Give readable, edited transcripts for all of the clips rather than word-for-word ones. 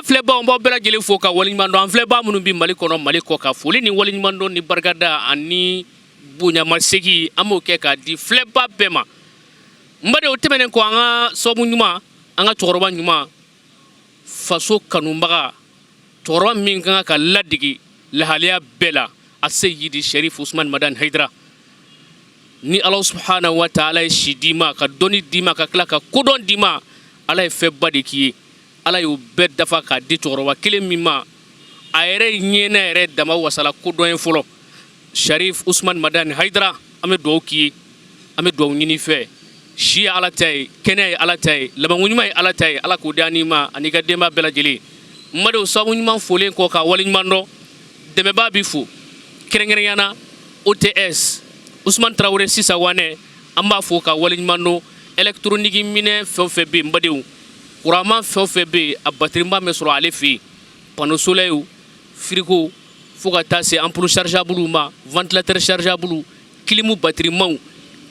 Filɛbaw, n b'aw bɛɛ lajɛlen fo ka waleɲuman dɔn. An filɛbaa minnu bɛ Mali kɔnɔ, Mali kɔ kan, foli ni waleɲuman dɔn ni barikada ani bonyamasegin, an b'o kɛ k'a di filɛbaa bɛɛ ma. N badenw, o tɛmɛnen kɔ, an ka sababu ɲuman, an ka cɛkɔrɔba ɲuman, faso kanubaga, cɛkɔrɔba min ka kan ka ladege lahalaya bɛɛ la, a Seyidi Sherif Usman Madani Hayidara. Ni Ala subhanahu wa taala ye si d'i ma, ka dɔnni d'i ma, ka tila ka kodɔn d'i ma, Ala ye fɛnba de k'i ye. Ala y'o bɛɛ dafa k'a di cɛkɔrɔba kelen min ma, a yɛrɛ ɲɛna yɛrɛ dama wasala kodɔn ye fɔlɔ, Sharif Usman Madani Hayidara. An bɛ dugawu k'i ye, an bɛ dugawu ɲini fɛ. Si ye Ala ta ye, kɛnɛya ye Ala ta ye, labanko ɲuman ye Ala ta ye. Ala k'o di an ma ani ka denba bɛɛ lajɛlen. N badenw, sababu ɲuman folen kɔ ka waleɲuman dɔn, dɛmɛbaa bi fo, kɛrɛnkɛrɛnya na OTS, Usman Tarawele Sisa Wanɛ, an b'a fo ka waleɲuman dɔn. Électronique minɛn fɛn o fɛn bɛ yen, n badenw, kuranman fɛn o fɛn bɛ yen, a batiriman bɛ sɔrɔ ale fɛ yen. Panneau solaire, frigo, fo ka taa se ampoule chargeable ma, ventilateur chargeable, clim batirimanw,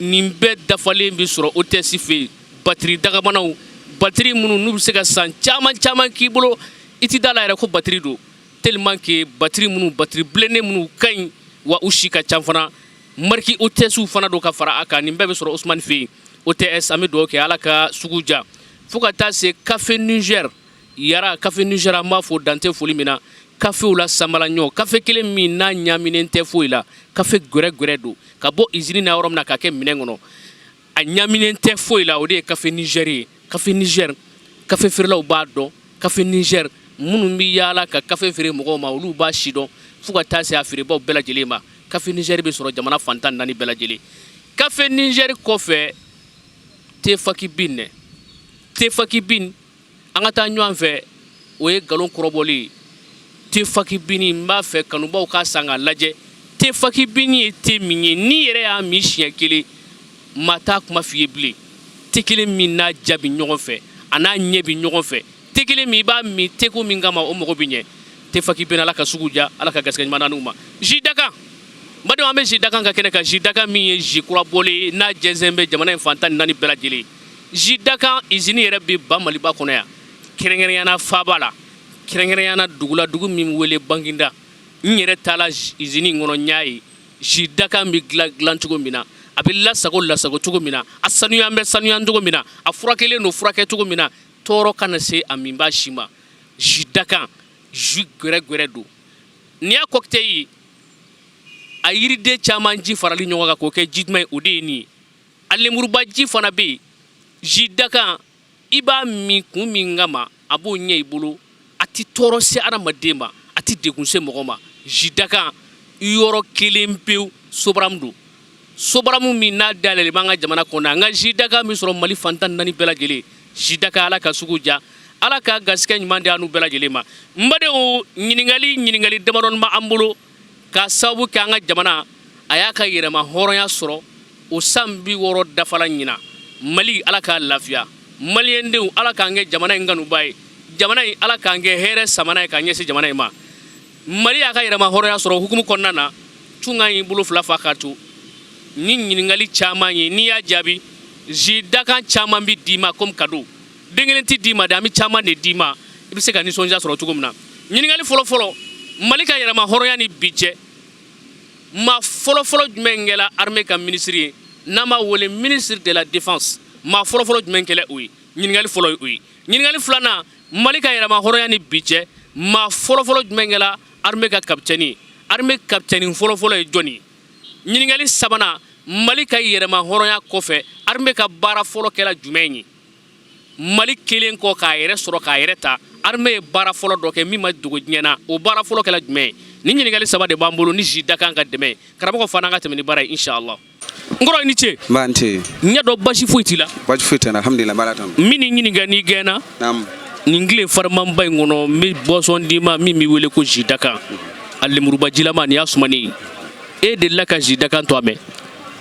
nin bɛɛ dafalen bɛ sɔrɔ OTS fɛ yen. Batiri dagabanaw, batiri minnu n'u bɛ se ka san caman caman k'i bolo, i ti da la yɛrɛ ko batiri don, tellement que batiri minnu, batiri bilennen minnu ka ɲi wa u si ka ca fana, marque OTS fana don ka fara a kan. Nin bɛɛ bɛ sɔrɔ Usumani fɛ yen, OTS. An bɛ dugawu kɛ, Ala ka sugu ja. Fo ka taa se Café Niger yara, Café Niger, an b'a fɔ dante foli min na, kafew la samala ɲɔ, kafe kelen min n'a ɲaminen tɛ foyi la, kafe gɛrɛ gɛrɛ don ka bɔ usine na yɔrɔ min na ka kɛ minɛn kɔnɔ, a ɲaminen tɛ foyi la, o de ye Café Niger ye. Café Niger, kafe feerelaw b'a dɔn. Café Niger, minnu bɛ yaala ka kafe feere mɔgɔw ma, olu b'a si dɔn, fo ka taa se a feerebaw bɛɛ lajɛlen ma. Café Niger bɛ sɔrɔ jamana fan 14 bɛɛ lajɛlen. Café Niger kɔfɛ, tefaki bin dɛ, tefaki bin, an ka taa ɲɔgɔn fɛ, o ye nkalon kɔrɔbɔli ye. Tefaki bin, n b'a fɛ kanubaw ka san k'a lajɛ. Tefaki bin ye te min ye, n'i yɛrɛ y'a min siɲɛ kelen, maa t'a kuma f'i ye bilen. Te kelen min n'a ja bɛ ɲɔgɔn fɛ, a n'a ɲɛ bɛ ɲɔgɔn fɛ, te kelen min i b'a min teko min kama, o mago bɛ ɲɛ. Tefaki bin, Ala ka sugu ja, Ala ka garisɛgɛ ɲuman d'an ma. Jus dakan, n badenw, an bɛ jus dakan ka kɛnɛ kan. Jus dakan min ye jus kura bɔlen ye, n'a jɛnsɛn bɛ jamana in fan 14 bɛɛ lajɛlen. Jus dakan usine yɛrɛ bɛ ba Maliba kɔnɔ yan, kɛrɛnkɛrɛnya na faaba la, kɛrɛnkɛrɛnya na dugu la, dugu min wele Banginda. N yɛrɛ taala usine in kɔnɔ, n y'a ye jus dakan bɛ dilan dilan cogo min na, a bɛ lasago lasago cogo min na, a sanuya bɛ sanuya cogo min na, a furakɛlen don furakɛ cogo min na, tɔɔrɔ kana se a minbaa si ma. Jus dakan, jus gɛrɛ gɛrɛ don. N'i y'a cocktail ye, a yiriden caman ji farali ɲɔgɔn kan k'o kɛ ji duman ye, o de ye nin ye. A lemuruba ji fana bɛ yen. Jus dakan, i b'a min kun min kama, a b'o ɲɛ i bolo, a tɛ tɔɔrɔ se adamaden ma, a tɛ degun se mɔgɔ ma. Jus dakan yɔrɔ kelen pewu, Sobaramu don. Sobaramu min n'a dayɛlɛlen b'an ka jamana kɔnɔ, an ka jus dakan bɛ sɔrɔ Mali fan 14 bɛɛ lajɛlen. Jus dakan, Ala ka sugu ja, Ala ka garisɛgɛ ɲuman di an n'u bɛɛ lajɛlen ma. N badenw, ɲininkali damadɔni b'an bolo ka sababu kɛ an ka jamana a y'a ka yɛrɛma hɔrɔnya sɔrɔ o san 60 dafala ɲina. Mali, Ala k'a lafiya. Maliyɛndenw, Ala k'an kɛ jamana in kanuba ye. Jamana in, Ala k'an kɛ hɛrɛ samana ye k'a ɲɛsin jamana in ma. Mali y'a ka yɛrɛma hɔrɔnya sɔrɔ hukumu kɔnɔna na. Tunga y'i bolo fila fa k'a to ni ɲininkali caman ye. N'i y'a jaabi, jus dakan caman bɛ d'i ma comme cadeau. Den kelen tɛ d'i ma dɛ, an bɛ caman de d'i ma, i bɛ se ka nisɔndiya sɔrɔ cogo min na. Ɲininkali fɔlɔ-fɔlɔ: Mali ka yɛrɛma hɔrɔnya ni bi cɛ, maa fɔlɔfɔlɔ jumɛn kɛla armée ka ministre ye, n'an b'a wele ministre de la Défense? Maa fɔlɔfɔlɔ jumɛn kɛla o ye? Ɲininkali fɔlɔ ye o ye. Ɲininkali filanan: Mali ka yɛrɛma hɔrɔnya ni bi cɛ, maa fɔlɔfɔlɔ jumɛn kɛla armée ka capitaine ye? Armée capitaine fɔlɔfɔlɔ ye jɔn ye? Ɲininkali sabanan: Mali ka yɛrɛma hɔrɔnya kɔfɛ, armée ka baara fɔlɔ kɛla jumɛn ye? Mali kelen kɔ k'a yɛrɛ sɔrɔ, k'a yɛrɛ ta, armée ye baara fɔlɔ dɔ kɛ min ma dogo diɲɛ na, o baara fɔlɔ kɛla jumɛn ye? Ni ɲininkali saba de b'an bolo ni jus dakan ka dɛmɛ. Karamɔgɔ fana, an ka tɛmɛ ni baara ye, inshallah. N kɔrɔ, i ni ce. N b'a n ce. N ɲɛ dɔn basi foyi t'i la. Basi foyi tɛ n na, alhamdulilah, n b'Ala tanu. Min ni ɲininka n'i gɛnna. Naamu. Nin tile farimanba in kɔnɔ, n bɛ boisson d'i ma min bɛ wele ko jus dakan, a lemuruba jilama. Nin y'a sumanen ye. E delila ka jus dakan tɔgɔ mɛn?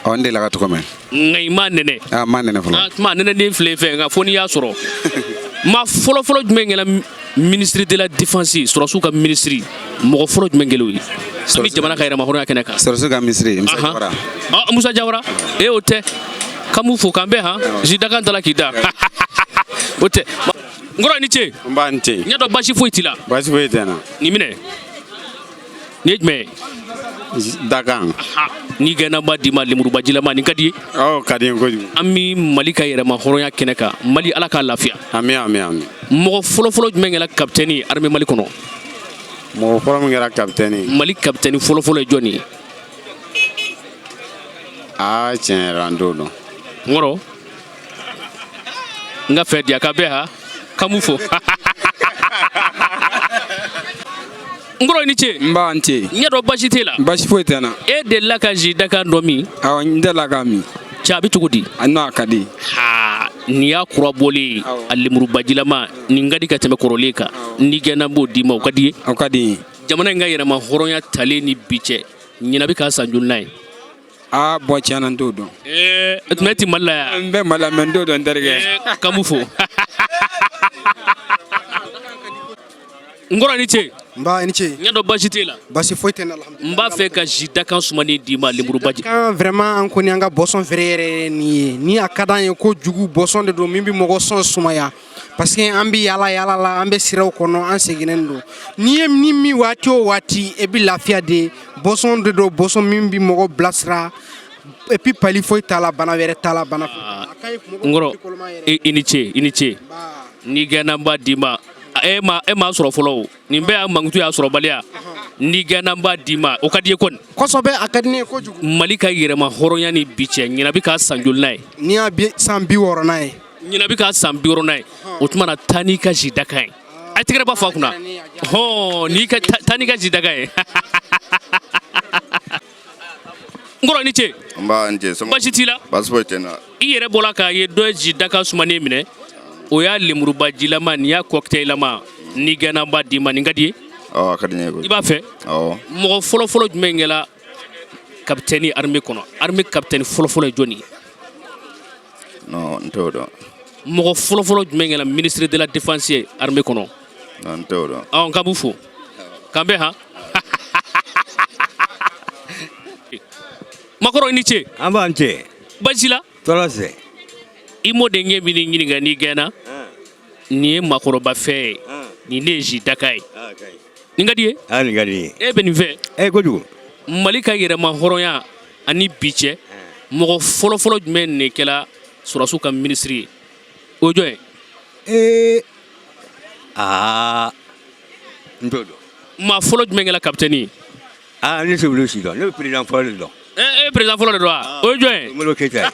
Ɔ, n delila ka tɔgɔ mɛn. Nka i m'a nɛnɛ. Ah, n m'a nɛnɛ fɔlɔ. Ah, tuma nɛnɛden filɛ fɛ, nka fo n'i y'a sɔrɔ. Maa fɔlɔfɔlɔ jumɛn kɛra ministre de la Défense ye, sɔrɔsiw ka ministre, mɔgɔ fɔlɔ jumɛn kɛla o ye an bɛ jamana ka yɛrɛma hɔrɔnya kɛnɛ kan? Sɔrɔsiw ka ministre, Musa Jawara. Ah, Musa Jawara e, o tɛ. K'an b'u fo k'an bɛn han. Jus dakan tala k'i da, o tɛ. N kɔrɔ, i ni ce. N b'a n ce. N y'a dɔn baasi foyi t'i la. Baasi foyi tɛ n na. Nin minɛ, nin ye jumɛn ye? Dakan. N'i gɛnna, n b'a d'i ma, lemurubajilama. Nin ka di ye? Ɔ, ka di n ye kojugu. An bɛ Mali ka yɛrɛma hɔrɔnya kɛnɛ kan. Mali, Ala k'a lafiya. Ami, ami, ami. Mɔgɔ fɔlɔfɔlɔ jumɛn kɛra capitaine ye armée Mali kɔnɔ? Mɔgɔ fɔlɔ min kɛra capitaine ye? Mali capitaine fɔlɔfɔlɔ ye jɔn ye? Aa, tiɲɛ yɛrɛ la, n t'o dɔn. N kɔrɔ, n ka fɛ di a ka bɛɛ ha ka mun fɔ. N kɔrɔ, i ni ce. N b'a n ce. N y'a dɔn baasi t'e la. Baasi foyi tɛ n na. E delila ka jus dakan dɔ min? Awɔ, n delila k'a min. Cɛ, a bɛ cogo di? A n'o, a ka di. Ha, nin y'a kura bɔlen ye, a lemurubajilama. Nin ka di ka tɛmɛ kɔrɔlen kan. N'i gɛnna, n b'o d'i ma. O ka di ye? O ka di n ye. Jamana in ka yɛrɛma hɔrɔnya talen ni bi cɛ, ɲinan bɛ k'a san joli ye? Aa, bɔn, tiɲɛ na, n t'o dɔn. Ɛɛ, tuma e ti Mali la yan? N bɛ Mali la, mɛ n t'o dɔn, n terikɛ. Ka mun fo. N kɔrɔ, i ni ce. N b'a, i ni ce. N y'a dɔn baasi t'e la. Baasi foyi tɛ n na, alhamdulilayi. N b'a fɛ ka jus dakan sumanen d'i ma, lemurubaji. Kan vraiment, an kɔni, an ka boisson feere yɛrɛ ye nin ye. Ni a ka d'an ye kojugu, boisson de don min bɛ mɔgɔ sɔn sumaya, parce que an bɛ yaala yaala la, an bɛ siraw kɔnɔ, an seginnen don. N'i ye ni min waati o waati, e bɛ lafiya de. Boisson de don, boisson min bɛ mɔgɔ bilasira, et puis pali foyi t'a la, bana wɛrɛ t'a la, bana foyi t'a la. A ka ɲi mɔgɔ N kɔrɔ, kɔlɔma yɛrɛ. I ni ce, i ni ce. N'i gɛnna, n b'a d'i ma. E m'a sɔrɔ fɔlɔ o. Nin bɛɛ y'a mankutu y'a sɔrɔbaliya. N'i gɛnna, n b'a d'i ma. O ka di i ye kɔni? Kosɛbɛ, a ka di ne ye kojugu. Mali ka yɛrɛma hɔrɔnya ni bi cɛ, ɲinan bɛ k'a san joli n'a ye? N'i y'a bi san 60nan ye. Ɲinan bɛ k'a san 60nan ye. O tuma na, taa n'i ka jus dakan ye. A ye tɛgɛrɛ ba fa kunna hɔn. N'i ka taa n'i ka jus dakan ye. N kɔrɔ, i ni ce. N b'a n ce. Baasi t'i la? Baasi foyi tɛ n na. I yɛrɛ bɔra k'a ye, dɔ ye jus dakan sumanen minɛ. O y'a lemurubajilama, nin y'a cocktailama. N'i gɛnna, n b'a d'i ma. Nin ka di ye? Awɔ, a ka di n ye koyi. I b'a fɛ? Awɔ. Mɔgɔ fɔlɔfɔlɔ jumɛn kɛra capitaine armée kɔnɔ? Armée capitaine fɔlɔfɔlɔ ye jɔn ye? Non, n t'o dɔn. Mɔgɔ fɔlɔfɔlɔ jumɛn kɛra ministre de la défense ye armée kɔnɔ? Non, n t'o dɔn. Ɔ, n ka b'u fo k'an bɛn han. Makɔrɔ, i ni ce. An b'an cɛ. Baasi la? Tɔɔrɔ tɛ. I mɔdenkɛ min ɲininka, n'i gɛnna, nin ye maakɔrɔba fɛ ye, nin ne ye jus dakan ye. Nin ka di ye? A, nin ka di n ye. E bɛ nin fɛ? E kojugu. Mali ka yɛrɛma hɔrɔnya ani bi cɛ, mɔgɔ fɔlɔfɔlɔ jumɛn de kɛra sɔrɔdasiw ka minisiri ye? O ye jɔn ye? Ee, aa, n t'o dɔn. Maa fɔlɔ jumɛn kɛra capitaine ye? Aa, ne tɛ olu si dɔn. Ne bɛ président fɔlɔ de dɔn. E ye président fɔlɔ de dɔn wa? O ye jɔn ye? Modibo Keyita ye.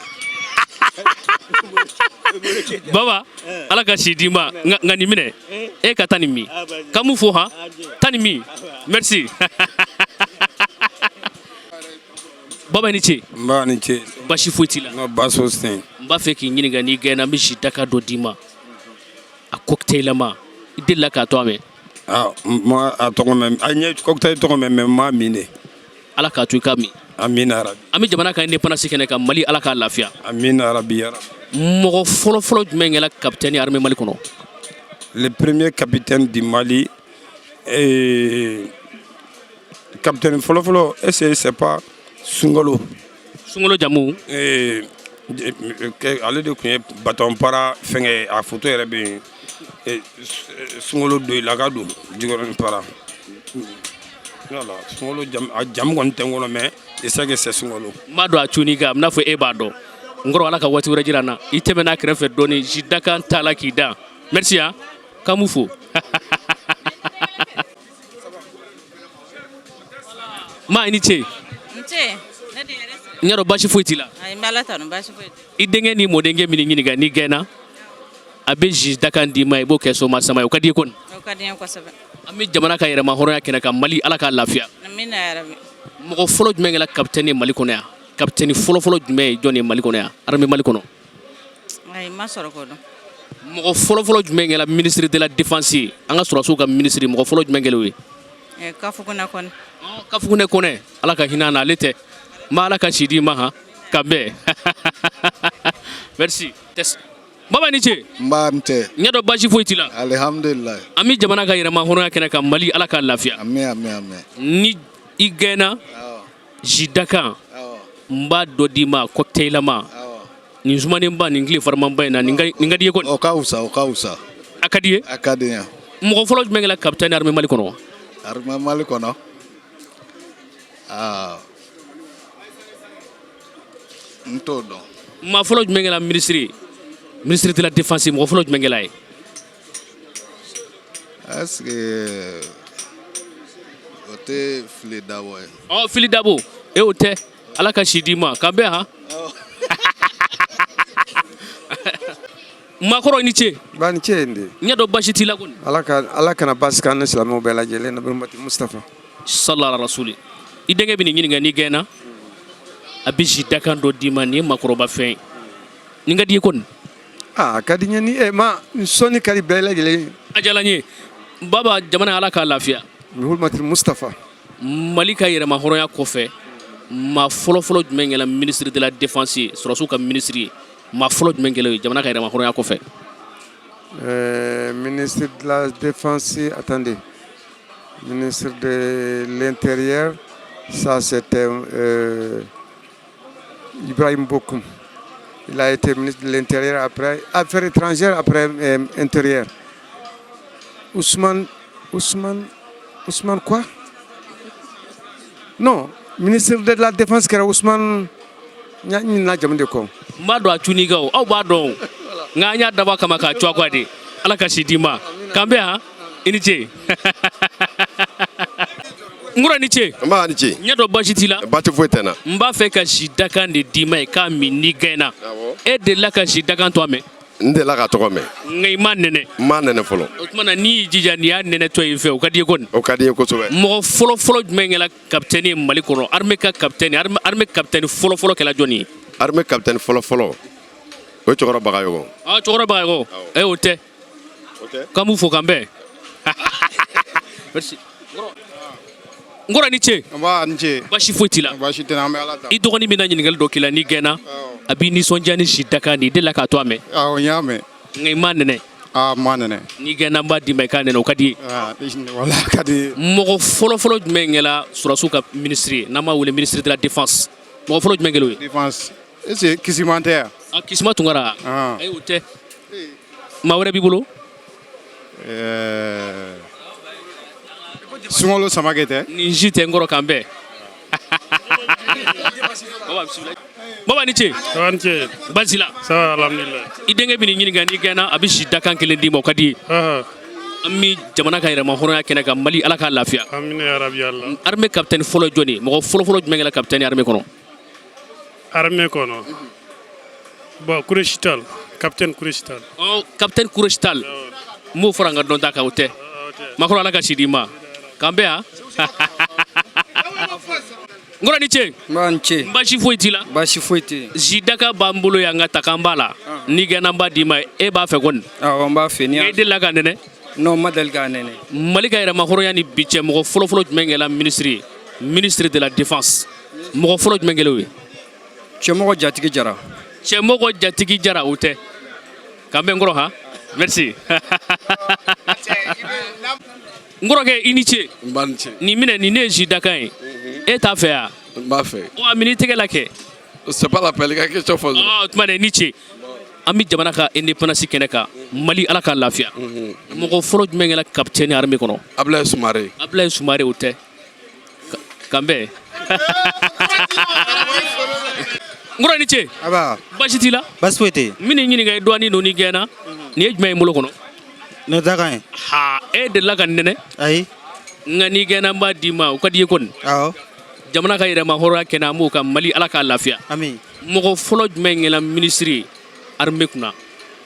Baba, Ala ka si d'i ma. Nka nin minɛ, e ka taa nin min ka mun fo han. Taa nin min. Merci baba, i ni ce. N b'a ni ce. Basi foyi t'i la? Non, baasi foyi tɛ yen. N b'a fɛ k'i ɲininka, n'i gɛnna, n bɛ jus dakan dɔ d'i ma, a cocktailama. I delila k'a to a mɛn? Aa, n ma a tɔgɔ mɛn. A n ye cocktail tɔgɔ mɛn, mɛ n m'a min de. Ala k'a to i k'a min. Amina rabi. An bɛ jamana ka indépendance kɛnɛ kan. Mali, Ala k'a lafiya. Amina rabi, ya rabi. Mɔgɔ fɔlɔfɔlɔ jumɛn kɛra capitaine armée Mali kɔnɔ? Le premier capitaine du Mali, capitaine fɔlɔfɔlɔ, est-ce que c'est pas Sunkalo? Sunkalo jamu? Ale de tun ye bâton para fɛngɛ, a photo yɛrɛ bɛ yen. Sunkalo Doyilaka don, Jikɔrɔni para. Voilà, Sunkalo jamu, a jamu kɔni tɛ n kɔnɔ, mais je sais que c'est Sunkalo. N b'a dɔn a cun'i kan, a bɛ n'a fɔ e b'a dɔn. N kɔrɔ, Ala ka waati wɛrɛ jira n na. I tɛmɛna kɛrɛfɛ dɔɔni, jus dakan t'a la k'i da. Merci han, k'an b'u fo. Ma, i ni ce. N ce, ne de yɛrɛ. N y'a dɔn baasi foyi t'i la. Ayi, n bɛ Ala tanu, baasi foyi tɛ. I denkɛ ni mɔdenkɛ min ɲininka, n'i gɛnna, a bɛ jus dakan d'i ma, i b'o kɛ soma sama ye. O ka di i ye kɔni? O ka di n ye kosɛbɛ. An bɛ jamana ka yɛrɛma hɔrɔnya kɛnɛ kan. Mali, Ala k'a lafiya. Amina yarabi. Mɔgɔ fɔlɔ jumɛn kɛra capitaine ye Mali kɔnɔ yan? Capitaine fɔlɔfɔlɔ jumɛn ye jɔn ye Mali kɔnɔ yan, armée Mali kɔnɔ? Ayi, n ma sɔrɔ k'o dɔn. Mɔgɔ fɔlɔfɔlɔ jumɛn kɛra ministre de la défense ye, an ka sɔrɔdasiw ka ministre, mɔgɔ fɔlɔ jumɛn kɛra o ye? Kafukunɛ Kɔnɛ. Kafukunɛ Kɔnɛ, Ala ka hinɛ a na. Ale tɛ ma, Ala ka si d'i ma han, ka bɛn. Merci baba, ni ce. N b'a n tɛ. N y'a dɔn baasi foyi t'i la. Alihamudulilayi. An bɛ jamana ka yɛrɛma hɔrɔnya kɛnɛ kan. Mali, Ala k'a lafiya. Ami, ami, ami. Ni i gɛnna, jus dakan n b'a dɔ d'i ma, cocktailama. Nin sumanenba, nin tile farimanba in na, nin ka di i ye kɔni? O ka wusa, o ka wusa. A ka di ye? A ka di n ye. Mɔgɔ fɔlɔ jumɛn kɛra capitaine armée Mali kɔnɔ? Armée Mali kɔnɔ, aa, n t'o dɔn. Maa fɔlɔ jumɛn kɛra ministre ye, ministre de la défense, mɔgɔ fɔlɔ jumɛn kɛra ye? Est ce que o tɛ Fili Dabo ye? Ɔ, Fili Dabo e, o tɛ. Ala ka si d'i ma, k'an bɛn. Han, maakɔrɔ, i ni ce. Ba ni ce de. N y'a dɔn basi t'i la kɔni. Ala ka, Ala kana basi k'an ni silamɛw bɛɛ lajɛlen na, bi Mustafa. Salala rasuli. I denkɛ bɛ nin ɲininka, n'i gɛnna, a bɛ si dakan dɔ d'i ma. Nin ye maakɔrɔba fɛn ye, nin ka di i ye kɔni? Aa, a ka di n ye. Ni e ma sɔnni ka di bɛɛ lajɛlen. A diyara n ye, baba. Jamana, Ala k'a lafiya. Bi hurmati Mustafa. Mali ka yɛrɛma hɔrɔnya kɔfɛ, maa fɔlɔfɔlɔ jumɛn kɛra ministre de la défense ye, sɔrɔsiw ka ministre ye? Maa fɔlɔ jumɛn kɛra ye jamana ka yɛrɛma hɔrɔnya kɔfɛ? Ministre de la Défense, attendez. Ministre de l'Intérieur, ça c'était Ibrahim Bokoum. Il a été ministre de l'Intérieur après, Affaires étrangères après Intérieur. Ousmane, Ousmane, Ousmane quoi? Non, ministre de la Défense kɛra Ousmane, n ɲinɛna jamu de kɔ. N b'a dɔn a cun'i kan o, aw b'a dɔn o, nka an y'a dabɔ a kama k'a cu a kɔ de. Ala ka si d'i ma, k'an bɛn. Han, i ni ce, n kɔrɔ, i ni ce. N b'a ni ce. N y'a dɔn basi t'i la. Basi foyi tɛ n na. N b'a fɛ ka si dakan de d'i ma ye k'a min n'i gɛnna. E delila ka si dakan tɔgɔ mɛn? N delila ka tɔgɔ mɛn. Nka i ma nɛnɛ? N ma nɛnɛ fɔlɔ. O tuma na, n'i y'i jija, n'i y'a nɛnɛ tɔ ye fɛ, o ka di i ye kɔni? O ka di n ye kosɛbɛ. Mɔgɔ fɔlɔ fɔlɔ jumɛn kɛra capitaine ye Mali kɔnɔ? Armée ka capitaine, armée capitaine fɔlɔ fɔlɔ kɛra jɔnni ye? Armée capitaine fɔlɔ fɔlɔ, o ye cɛkɔrɔba Bagayogo. Ah, cɛkɔrɔba Bagayogo. E, o tɛ. K'an b'u fo, k'an bɛn. Merci. N kɔrɔ, ni ce. Nba, ni ce. Basi foyi t'i la? Basi tɛ n na, an bɛ Ala ta. I dɔgɔnin bɛna ɲininkali dɔ k'i la, n'i gɛnna, a b'i nisɔndiya ni si dakan de ye. I delila k'a to a mɛn? Awɔ, n y'a mɛn. Nka i ma nɛnɛ? Aa, n ma nɛnɛ. N'i gɛnna, n b'a d'i ma i k'a nɛnɛ, o ka di i ye? Aa, walahi, a ka di n ye. Mɔgɔ fɔlɔ fɔlɔ jumɛn kɛra sɔrɔsiw ka ministre ye, n'an b'a wele ministre de la défense, mɔgɔ fɔlɔ jumɛn kɛra o ye? Défense, est ce que Kisiman tɛ yan? Ah, Kisima Tunkara. Ayi, o tɛ. Maa wɛrɛ b'i bolo? Ɛɛ, Sunkalo Samakɛ tɛ? Nin si tɛ, n kɔrɔ, k'an bɛn. Baba, bisimila. Baba, ni ce. Ni ce. Baasi la? Ça va, alhamdulillah. I denkɛ bɛ nin ɲininka, n'i gɛnna, a bɛ si dakan kelen d'i ma, o ka di i ye? An bɛ jamana ka yɛrɛma hɔrɔnya kɛnɛ kan, Mali, Ala k'a lafiya. Amina ya rabi Allah. Armée capitaine fɔlɔ ye jɔn ye? Mɔgɔ fɔlɔ fɔlɔ jumɛn kɛra capitaine armée kɔnɔ? Armée kɔnɔ, bon, Kureshi Tall, capitaine Kureshi Tall. Ɔ, capitaine Kureshi Tall, n b'o fara n ka dɔnta kan. O tɛ. Makɔrɔ, Ala ka si d'i ma, k'an bɛn. Han, n kɔrɔ, ni ce. Nba, ni ce. Baasi foyi t'i la? Baasi foyi tɛ yen. Zidaka b'an bolo yan, ka ta k'an b'a la, n'i gɛnna, n b'a d'i ma. E b'a fɛ kɔni? Awɔ, n b'a fɛ. E delila ka nɛnɛ? Non, n ma deli k'a nɛnɛ. Mali ka yɛrɛma hɔrɔnya ni bi cɛ, mɔgɔ fɔlɔfɔlɔ jumɛn kɛra ministre ye, ministre de la défense, mɔgɔ fɔlɔ jumɛn kɛra o ye? Cɛmɔgɔ Jatigi Jara. Cɛmɔgɔ Jatigi Jara, o tɛ. K'an bɛn, n kɔrɔ. Han, merci, n kɔrɔkɛ, i ni ce. N ba, ni ce. Nin minɛ, nin ne ye zidakan ye, e t'a fɛ yan? N b'a fɛ. Ɔ, a minɛ i tɛgɛ la kɛ. C'est pas la peine, i ka question fɔ dɔrɔn. Ɔ, o tuma na, i ni ce. An bɛ jamana ka indépendance kɛnɛ kan, Mali, Ala k'a lafiya. Mɔgɔ fɔlɔ jumɛn kɛra capitaine armée kɔnɔ? Abulaye Sumare. Abulaye Sumare, o tɛ. K'an bɛn, n kɔrɔ, i ni ce. Aba. Baasi t'i la? Baasi foyi tɛ yen. N bɛn'i ɲininka, i dɔɔnin don, n'i gɛnna, nin ye jumɛn ye n bolo kɔnɔ? Nin dakan ye. Ha, e delila ka nɛnɛ? Ayi. Nka n'i gɛnna, n b'a d'i ma, o ka di i ye kɔni? Awɔ. Jamana ka yɛrɛma hɔrɔnya kɛnɛ, an b'o kan, Mali, Ala k'a lafiya. Ami. Mɔgɔ fɔlɔ jumɛn kɛra ministre ye armée kunna,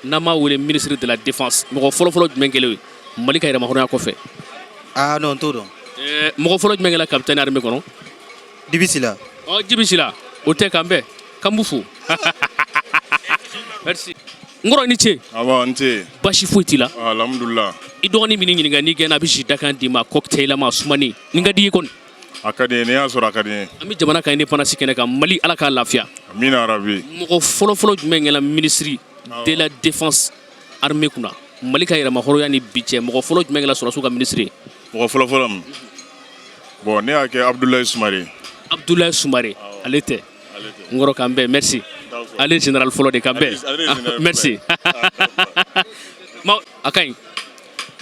n'an b'a wele ministre de la défense, mɔgɔ fɔlɔ fɔlɔ jumɛn kɛlen o ye Mali ka yɛrɛma hɔrɔnya kɔfɛ? Aa, non, n t'o dɔn. Ɛɛ, mɔgɔ fɔlɔ jumɛn kɛra capitaine armée kɔnɔ? Dibi Sila. Ɔ, Jibi Sila, o tɛ. K'an bɛn, k'an b'u fo. Merci, n kɔrɔ, i ni ce. Aba, n ce. Baasi foyi t'i la? Alhamdulillah. I dɔgɔnin bɛ n'i ɲininka, n'i gɛnna, a bɛ si dakan d'i ma, cocktail ma sumani, nin ka di i ye kɔni? A ka di n ye, n'i y'a sɔrɔ a ka di n ye. An bɛ jamana ka indépendance kɛnɛ kan, Mali, Ala k'a lafiya. Amina rabi. Mɔgɔ fɔlɔ fɔlɔ jumɛn kɛra ministre de la défense armée kunna, Mali ka yɛrɛma hɔrɔnya ni bi cɛ, mɔgɔ fɔlɔ jumɛn kɛra sɔrɔsiw ka ministre ye? Mɔgɔ fɔlɔ fɔlɔ min, bon, ne y'a kɛ Abdoulaye Sumare. Abdoulaye Sumare, ale tɛ, n kɔrɔ, k'an bɛn. Merci. Ale général fɔlɔ de, k'an bɛn. Merci. Ma a ka ɲi.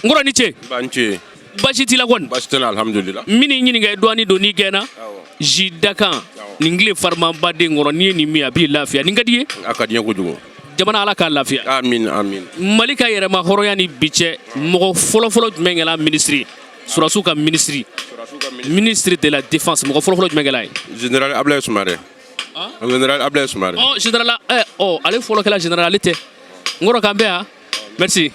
N kɔrɔ, ni ce. Ba, n ce. Baasi t'i la kɔni? Baasi tɛ n na, alhamdulila. N bɛn'i ɲininka, i dɔɔni don n'i gɛnna jus dakan nin tile farimanba den kɔrɔ, n'i ye nin min, a b'i lafiya. Nin ka di i ye? A ka di n ye kojugu. Jamana, Ala k'a lafiya. Amin, amin. Mali ka yɛrɛma hɔrɔnya ni bi cɛ, mɔgɔ fɔlɔfɔlɔ jumɛn kɛla minisiri, sɔrɔdasiw ka minisiri, ministre de la défense, mɔgɔ fɔlɔfɔlɔ jumɛn kɛla ye? Général Ablaye Soumaré, général Ablaye Soumaré. Ɔ, général, ɛ ɔ, ale fɔlɔ kɛla général, ale tɛ. N kɔrɔ, k'an bɛn yan, merci.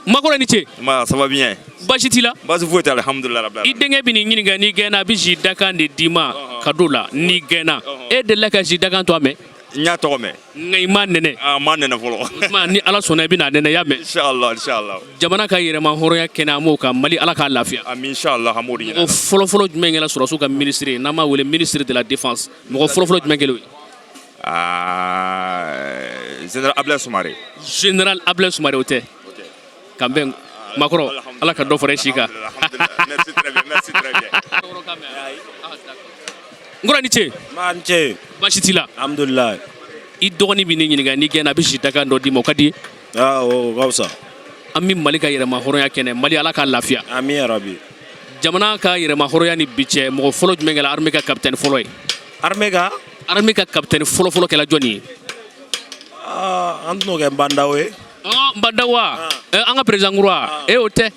Makɔrɔ, ni ce. Ma, ça va bien. Baasi t'i la? Baasi foyi tɛ, alhamdulilah rabbil I alamin. denkɛ bɛ nin ɲininka, n'i gɛnna, a bɛ jus dakan de d'i ma ka d'o la n'i gɛnna. E delila ka jus dakan to a mɛn? N y'a tɔgɔ mɛn. Nka i ma nɛnɛ. Ah, n ma nɛnɛ fɔlɔ. O tuma, ni Ala sɔnna, i bɛna nɛnɛ, i y'a mɛn? Inshallah, inshallah. Jamana ka yɛrɛma hɔrɔnya kɛnɛ, an b'o kan. Mali, Ala k'a lafiya. Amin, inshallah, an b'o de ɲini. Mɔgɔ fɔlɔfɔlɔ jumɛn kɛra sɔrɔdasiw ka minisiri ye, n'an b'a wele ministre de la défense, mɔgɔ fɔlɔfɔlɔ jumɛn kɛlen o ye? Ah, général Ablaye Soumaré. Général Ablaye Soumaré, o tɛ. K'an bɛn, makɔrɔ, Ala ka dɔ fara i si kan. Merci très bien, merci très bien. N kɔrɔ, ni ce. Ma, n ce. Baasi t'i la? Alhamdulilayi. I dɔgɔnin bɛ ne ɲininka, n'i gɛnna, a bɛ jus dakan dɔ d'i ma, o ka di? Aa, o ka fisa. An bɛ Mali ka yɛrɛma hɔrɔnya kɛnɛ, Mali, Ala k'a lafiya. Amin yarabi. Jamana ka yɛrɛma hɔrɔnya ni bi cɛ, mɔgɔ fɔlɔ jumɛn kɛra armée ka capitaine fɔlɔ ye? Armée ka? Armée ka capitaine fɔlɔ fɔlɔ kɛra jɔnni ye? Aa, an tɛn'o kɛ Bah N'Daw ye. Ɔ, Bah N'Daw wa? An ka président kura wa? E, o tɛ.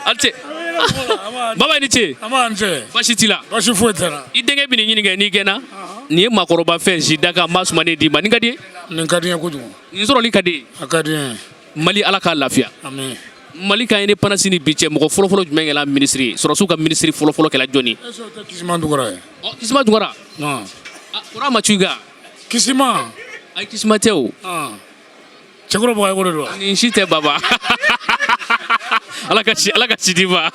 A ce, baba, i ni ce. An b'a, n ce. Baasi t'i la? Baasi foyi tɛ n na. I denkɛ bɛ nin ɲininka, n'i gɛnna, nin ye maakɔrɔba fɛn, jus dakan maa sumanen d'i ma, nin ka di ye? Nin ka di n ye kojugu. Nin sɔrɔli ka di ye? A ka di n ye. Mali, Ala k'a lafiya. Amin. Mali ka indépendance ni bi cɛ, mɔgɔ fɔlɔfɔlɔ jumɛn kɛra minisiri ye, sɔrɔdasiw ka minisiri fɔlɔfɔlɔ kɛra jɔnni ye? Est-ce que o tɛ Kisima Tunkara ye? Ɔ, Kisima Tunkara. Non. Kɔrɔ, a ma cu i kan. Kisima. Ayi, Kisima tɛ o. Cɛkɔrɔ Bagayogo de don wa? Nin si tɛ, baba. Ala ka si d'i ma.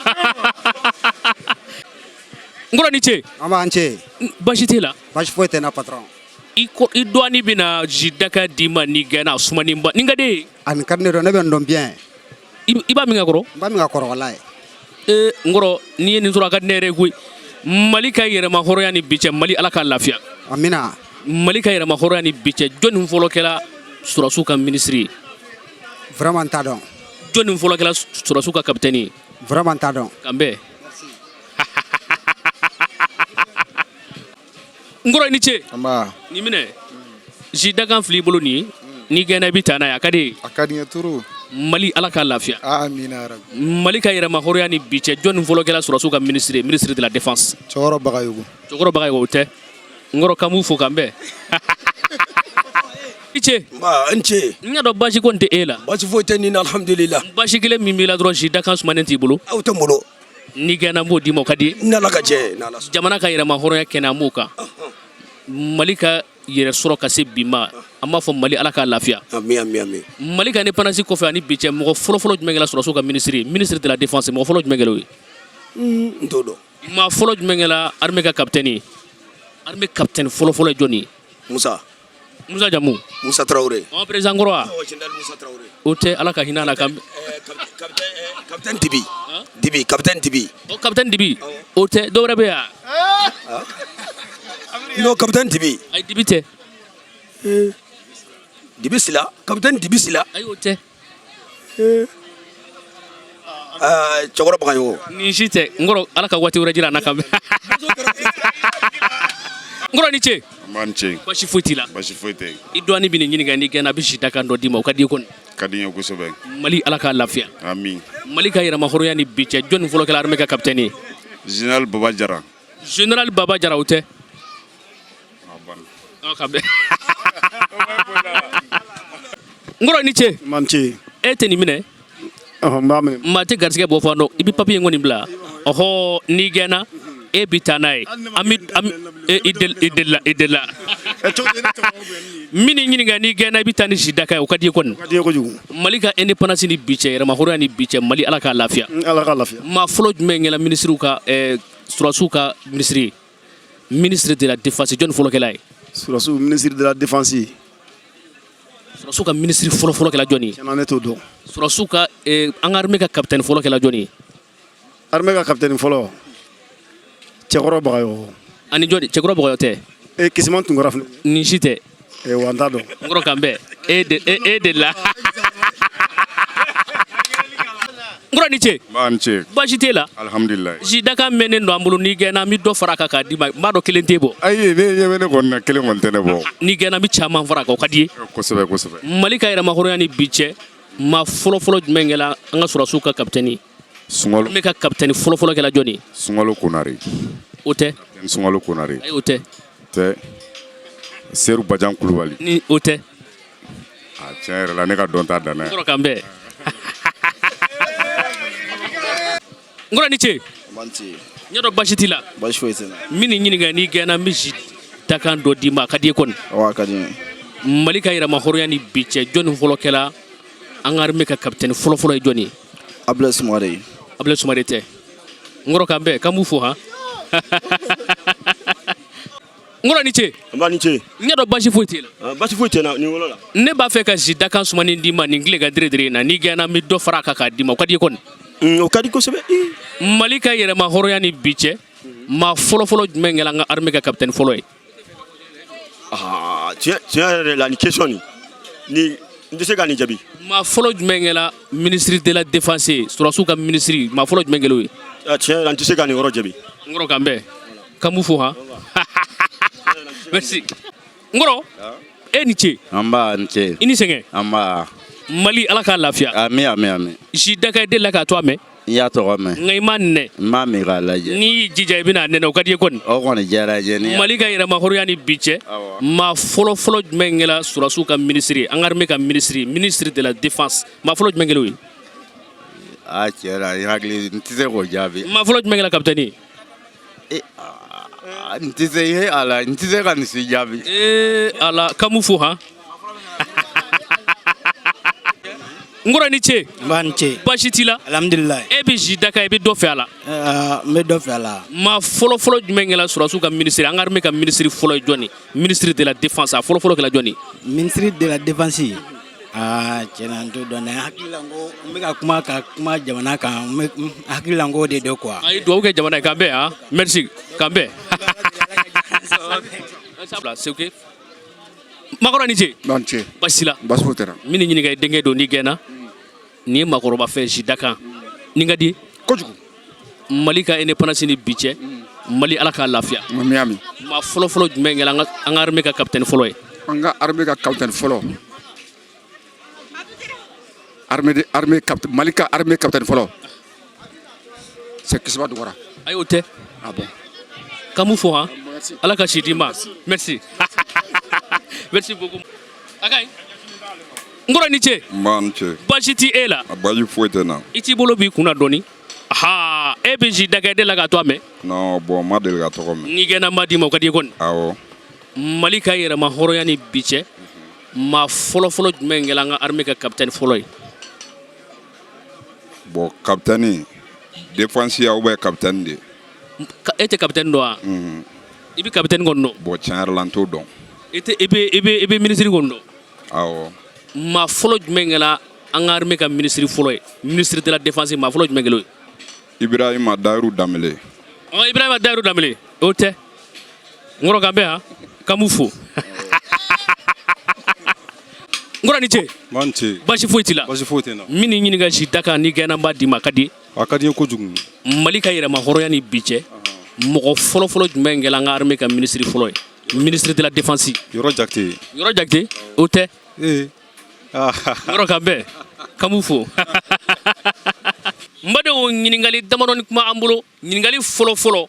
N kɔrɔ, ni ce. An b'an ce. Baasi t'e la? Baasi foyi tɛ n na, patron. I ko i dɔgɔnin bɛna jus dakan d'i ma n'i gɛnna, a sumanenba. Nin ka di e ye? A nin ka di ne dɔn, ne bɛ nin dɔn bien. I b'a min ka kɔrɔ? N b'a min ka kɔrɔ, walayi. Ee, n kɔrɔ, n'i ye nin sɔrɔ, a ka di ne yɛrɛ ye koyi. Mali ka yɛrɛma hɔrɔnya ni bi cɛ, Mali, Ala k'a lafiya. Amina. Mali ka yɛrɛma hɔrɔnya ni bi cɛ, jɔnni fɔlɔ kɛra sɔrɔdasiw ka minisiri ye? Vraiment, n t'a dɔn. Jɔnni fɔlɔ kɛra sɔrɔdasiw ka capitaine ye? Vraiment, n t'a dɔn. K'an bɛn. N kɔrɔ, i ni ce. Nba. Nin minɛ, jus dakan fili i bolo nin ye, n'i gɛnna, i bɛ taa n'a ye, a ka di ye? A ka di n ye trop. Mali, Ala k'a lafiya. Amina yarabi. Mali ka yɛrɛma hɔrɔnya ni bi cɛ, jɔnni fɔlɔ kɛra sɔrɔdasiw ka minisiri ye, ministre de la défense? Cɛkɔrɔ Bagayogo. Cɛkɔrɔ Bagayogo, o tɛ. N kɔrɔ, k'an b'u fo, k'an bɛn. I ce. Nba, n ce. N y'a dɔn baasi kɔni tɛ e la. Baasi foyi tɛ nin na, alhamdulillah. Baasi kelen min b'i la dɔrɔn, jus dakan sumanen t'i bolo. Aw tɛ n bolo. N'i gɛnna, n b'o d'i ma, o ka di? N'Ala ka jɛ ye, n'Ala sɔnna. Jamana ka yɛrɛma hɔrɔnya kɛnɛ, an b'o kan. Mali ka yɛrɛ sɔrɔ ka se bi ma, an b'a fɔ Mali, Ala k'a lafiya. Ami, ami, ami. Mali ka indépendance kɔfɛ ani bi cɛ, mɔgɔ fɔlɔfɔlɔ jumɛn kɛra sɔrɔdasiw ka minisiri ye, ministre de la défense, mɔgɔ fɔlɔ jumɛn kɛra o ye? N t'o dɔn. Maa fɔlɔ jumɛn kɛra armée ka capitaine ye, armée capitaine fɔlɔfɔlɔ ye jɔnni ye? Musa. Musa jamu? Musa Traoré. Ɔ, président kɔrɔ wa? Awɔ, général Musa Traoré. O tɛ. Ala ka hinɛ a la ka. Capitaine Dibi. Dibi, capitaine Dibi. O capitaine Dibi, o tɛ. Dɔ wɛrɛ bɛ yan? Non, capitaine Dibi. Ayi, Dibi tɛ. Dibi Sila, capitaine Dibi Sila. Ayi, o tɛ. Cɛkɔrɔ Bagayogo. Nin si tɛ. N kɔrɔ, Ala ka waati wɛrɛ jira an na ka bɛn. N kɔrɔ, ni ce. An b'an ce. Baasi foyi t'i la? Baasi foyi tɛ yen. I dɔgɔnin bɛ nin ɲininka, n'i gɛnna, a bɛ jus dakan dɔ d'i ma, o ka di i kɔni? Ka di n ye kosɛbɛ. Mali, Ala k'a lafiya. Ami. Mali ka yɛrɛma hɔrɔnya ni bi cɛ, jɔnni fɔlɔ kɛra armée ka capitaine ye? Général Baba Jara. Général Baba Jara, o tɛ. Ɔ, ka bɛn. N kɔrɔ, i ni ce. Man ce. E tɛ nin minɛ? Ɔhɔn, n b'a minɛ. Maa tɛ garisɛgɛ bɔ fɔ dɔn. I bɛ papiye in kɔni bila. Ɔhɔ, n'i gɛnna, e bɛ taa n'a ye. An bɛ an bɛ i deli, i delila, i delila. Min ɲininka, n'i gɛnna, i bɛ taa ni jus dakan ye, o ka di i ye kɔni? O ka di n ye kojugu. Mali ka indépendance ni bi cɛ, yɛrɛma hɔrɔnya ni bi cɛ, Mali, Ala k'a lafiya. Ala k'a lafiya. Maa fɔlɔ jumɛn kɛra minisiriw ka sɔrɔdasiw ka minisiri ye, ministre de la défense, jɔnni fɔlɔ kɛla ye? Sɔrɔdasiw ministre de la défense. Sɔrɔdasiw ka minisiri fɔlɔ fɔlɔ kɛla jɔnni ye? Tiɲɛna, ne t'o dɔn. Sɔrɔdasiw ka an ka armée ka capitaine fɔlɔ kɛla jɔnni ye? Armée ka capitaine fɔlɔ, Cɛkɔrɔ Bagayogo. Ani jɔnni? Cɛkɔrɔ Bagayogo tɛ. E Kisiman Tunkara filɛ. Nin si tɛ. Ee wa n t'a dɔn. N kɔrɔ k'an bɛn e de e de la. N kɔrɔ ni ce. Nba ni ce. Baasi t'e la. Alihamudulilayi. Si dakan mɛnnen don an bolo, n'i gɛnna an bɛ dɔ fara a kan k'a d'i ma, n b'a dɔn kelen t'e bɔ. Ayi, ne ɲɛ bɛ ne kɔni na, kelen kɔni tɛ ne bɔ. N'i gɛnna an bɛ caman fara a kan, o ka di i ye. Kosɛbɛ kosɛbɛ. Mali ka yɛrɛmahɔrɔnya ni bi cɛ, maa fɔlɔfɔlɔ jumɛn kɛra an ka sɔrɔdasiw ka kapitɛni ye? Sunkalo. Ne ka kapitɛni fɔlɔfɔlɔ kɛra jɔni ye? Sunkalo Konare. O tɛ. Kapitɛni Sunkalo Konare. Ayi, o tɛ. Tɛ. Seru Bajan Kulubali. Ni o tɛ. A tiɲɛ yɛrɛ la, ne ka dɔn t'a danna ye. N kɔrɔ k'an bɛn. N kɔrɔ ni ce. N ce. N y'a dɔn baasi t'i la. Baasi foyi tɛ n na. N bɛ nin ɲininka, n'i gɛnna n bɛ si dakan dɔ d'i ma, a ka di i ye kɔni. Awɔ, a ka di n ye. Mali ka yɛrɛmahɔrɔnya ni bi cɛ, jɔnni fɔlɔ kɛra an ka armée ka capitaine fɔlɔfɔlɔ ye, jɔnni ye? Abdoulaye Soumaré. Abdoulaye Soumaré tɛ. N kɔrɔ k'an bɛn, k'an b'u fo han. N kɔrɔ ni ce. Nba ni ce. N y'a dɔn baasi foyi t'e la. Baasi foyi tɛ n na nin yɔrɔ la. Ne b'a fɛ ka si dakan sumanin d'i ma nin tile ka dire dire in na, n'i gɛnna n bɛ dɔ fara a kan k'a d'i ma, o ka di i ye kɔni. O ka di kosɛbɛ. Mali ka yɛrɛmahɔrɔnya ni bi cɛ, maa fɔlɔfɔlɔ jumɛn kɛra an ka armée ka capitaine fɔlɔ ye? Aa, tiɲɛ tiɲɛ yɛrɛ la, nin question nin ni n tɛ se ka nin jaabi. Maa fɔlɔ jumɛn kɛra ministre de la défense ye, sɔrɔdasiw ka ministre, maa fɔlɔ jumɛn kɛra o ye? Tiɲɛ yɛrɛ la, n tɛ se ka nin yɔrɔ jaabi. N kɔrɔ k'an bɛn, k'an b'u fo han. Merci. N kɔrɔ, e ni ce. Nba ni ce. I ni sɛgɛn. Nba. Mali, Ala k'a lafiya. Ami ami ami. Si dakan, i delila k'a to a mɛn? N y'a tɔgɔ mɛn. Nka i m'a nɛnɛ. N b'a min k'a lajɛ. N'i y'i jija i bɛna a nɛnɛ, o ka di i ye kɔni. O kɔni diyara n ye. Ni Mali ka yɛrɛmahɔrɔnya ni bi cɛ, maa fɔlɔfɔlɔ jumɛn kɛra sɔrɔdasiw ka ministre ye, an ka armée ka ministre, ministre de la défense, maa fɔlɔ jumɛn kɛra o ye? Aa, tiɲɛ na, n hakili, n tɛ se k'o jaabi. Maa fɔlɔ jumɛn kɛra capitaine ye? N tɛ se, he Ala, n tɛ se ka nin si jaabi. Ee Ala, k'an b'u fo han. N kɔrɔ ni ce. Nba ni ce. Baasi t'i la? Alhamdulilayi. E bɛ si dakan, i bɛ dɔ fɛ a la? N bɛ dɔ fɛ a la. Maa fɔlɔfɔlɔ jumɛn kɛra sɔrɔdasiw ka ministre, an ka armée ka ministre fɔlɔ ye jɔn ye? Ministre de la défense, a fɔlɔfɔlɔ kɛra jɔn ye? Ministre de la défense, aa, tiɲɛ na, n t'o dɔn dɛ. N hakili la ko n bɛ ka kuma jamana kan, n bɛ n hakili la ko o de don quoi. A ye dugawu kɛ jamana ye, k'an bɛn han. Merci, k'an bɛn. C'est ok. Makɔrɔ ni ce. Nba ni ce. Baasi la? Baasi foyi tɛ n na. N bɛ nin ɲininka, i denkɛ don, n'i gɛnna nin ye maakɔrɔba fɛn si dakan nin ka di. Kojugu. Mali ka indépendance ni bi cɛ, Mali, Ala k'a lafiya. Ami ami. Maa fɔlɔfɔlɔ jumɛn kɛra an ka armée ka capitaine fɔlɔ ye? An ka armée ka capitaine fɔlɔ. Armée de armée capitaine, Mali ka armée capitaine fɔlɔ. C'est Kisiba Tunkara. Ayi, o tɛ. Ah bon. K'an b'u fo han. Ala ka si d'i ma. Merci. Merci beaucoup. A ka ɲi. N kɔrɔ ni ce. Nba ni ce. Baasi t'i e la? A baasi foyi tɛ n na. I t'i bolo b'i kun na dɔɔni. Ha, e bɛ si dakan, i delila k'a to a mɛn? Non, bon, n ma deli ka tɔgɔ mɛn. N'i gɛnna n b'a d'i ma, o ka di i ye kɔni. Awɔ. Mali ka yɛrɛmahɔrɔnya ni bi cɛ, maa fɔlɔfɔlɔ jumɛn kɛra an ka armée ka capitaine fɔlɔ ye? Bon, capitaine défense ya ou bien capitaine de? E tɛ capitaine dɔn wa? I bɛ capitaine kɔni dɔn? Bon, tiɲɛ yɛrɛ la, n t'o dɔn. I tɛ i bɛ ministre kɔni dɔn? Awɔ. Maa fɔlɔ jumɛn kɛra an ka armée ka ministre fɔlɔ ye, ministre de la défense, maa fɔlɔ jumɛn kɛra o ye? Ibrahima Dayiru Danbele. Ɔ, Ibrahima Dayiru Danbele, o tɛ. N kɔrɔ k'an bɛn han, k'an b'u fo. N kɔrɔ ni ce. Nba ni ce. Baasi foyi t'i la? Baasi foyi tɛ n na. N bɛ nin ɲininka, si dakan, n'i gɛnna n b'a d'i ma, a ka di? A ka di n ye kojugu. Mali ka yɛrɛmahɔrɔnya ni bi cɛ, mɔgɔ fɔlɔfɔlɔ jumɛn kɛra an ka armée ka ministre fɔlɔ ye, ministre de la défense? Yɔrɔ Jakite. Yɔrɔ Jakite, o tɛ. Ee. Yɔrɔ k'an bɛn, k'an b'u fo. N badenw, ɲininkali damadɔni kuma an bolo. Ɲininkali fɔlɔfɔlɔ,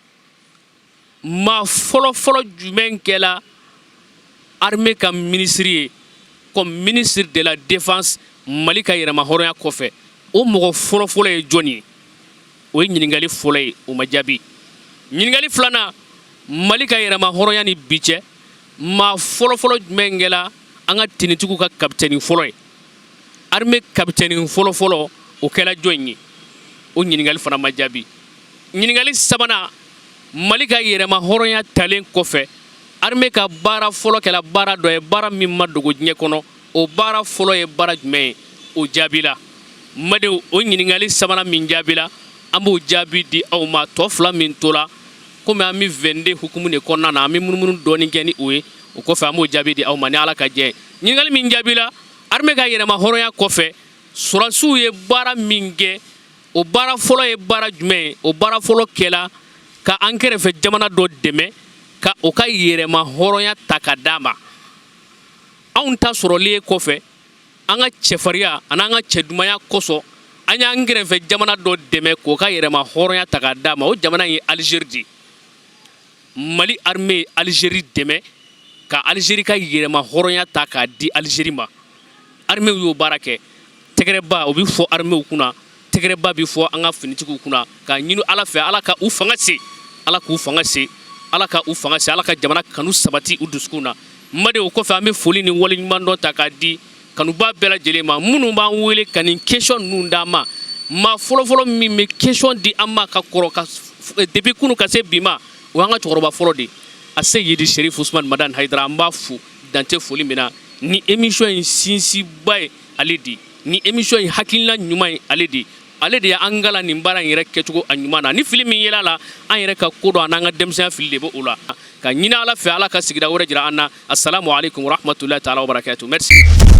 maa fɔlɔfɔlɔ jumɛn kɛla armée ka ministre ye comme ministre de la défense Mali ka yɛrɛmahɔrɔnya kɔfɛ, o mɔgɔ fɔlɔfɔlɔ ye jɔn ye? O ye ɲininkali fɔlɔ ye, o ma jaabi. Ɲininkali filanan, Mali ka yɛrɛmahɔrɔnya ni bi cɛ, maa fɔlɔfɔlɔ jumɛn kɛla an ka tenitigiw ka capitaine fɔlɔ ye, armée capitaine fɔlɔfɔlɔ, o kɛla jɔn ye? O ɲininkali fana ma jaabi. Ɲininkali sabanan, Mali ka yɛrɛmahɔrɔnya talen kɔfɛ, armée ka baara fɔlɔ kɛla baara dɔ ye, baara min ma dogo diɲɛ kɔnɔ, o baara fɔlɔ ye baara jumɛn ye? O jaabila. Madenw, o ɲininkali sabanan min jaabila, an b'o jaabi di aw ma. Tɔ fila min tola. Komi an bɛ 22 hukumu de kɔnɔna na, an bɛ munumunu dɔɔni kɛ ni o ye. O kɔfɛ, an b'o jaabi di aw ma ni Ala ka jɛ. Ɲininkali min jaabila, armée ka yɛrɛma hɔrɔnya kɔfɛ, sɔrɔdasiw ye baara min kɛ, o baara fɔlɔ ye baara jumɛn ye? O baara fɔlɔ kɛla ka an kɛrɛfɛ jamana dɔ dɛmɛ ka o ka yɛrɛma hɔrɔnya ta ka d'a ma. Anw ta sɔrɔlen kɔfɛ, an ka cɛfarinya ani an ka cɛdumanya kosɔn, an y'an kɛrɛfɛ jamana dɔ dɛmɛ k'o ka yɛrɛma hɔrɔnya ta ka d'a ma. O jamana in ye Alizeri de ye. Mali armée ye Alizeri dɛmɛ ka Alizeri ka yɛrɛma hɔrɔnya ta k'a di Alizeri ma. Armée y'o baara kɛ. Tɛgɛrɛba o bɛ fɔ armée kunna, tɛgɛrɛba bɛ fɔ an ka finitigiw kunna, k'a ɲini Ala fɛ, Ala ka u fanga se, Ala k'u fanga se, Ala ka u fanga se, Ala ka jamana kanu sabati u dusukun na. N baden, o kɔfɛ, an bɛ foli ni waleɲumandɔn ta k'a di kanuba bɛɛ lajɛlen ma, minnu b'an wele ka nin question ninnu d'an ma. Maa fɔlɔfɔlɔ min bɛ question di an ma ka kɔrɔ ka depuis kunu ka se bi ma, o y'an ka cɛkɔrɔba fɔlɔ de ye, Aseyidi Sherif Usman Madani Hayidara. An b'a fo dantɛ foli min na. Ni émission in sinsinba ye ale de, ni émission in hakilina ɲuman ye ale de, ale de y'an kalan nin baara in yɛrɛ kɛcogo a ɲuman na. Ni fili min yela la, an yɛrɛ ka ko dɔn an'an ka denmisɛnya fili de bɛ o la. Ka ɲini Ala fɛ, Ala ka sigida wɛrɛ jira an na. Assalamu alaikum warahmatullahi taala wabarakatuh. Merci.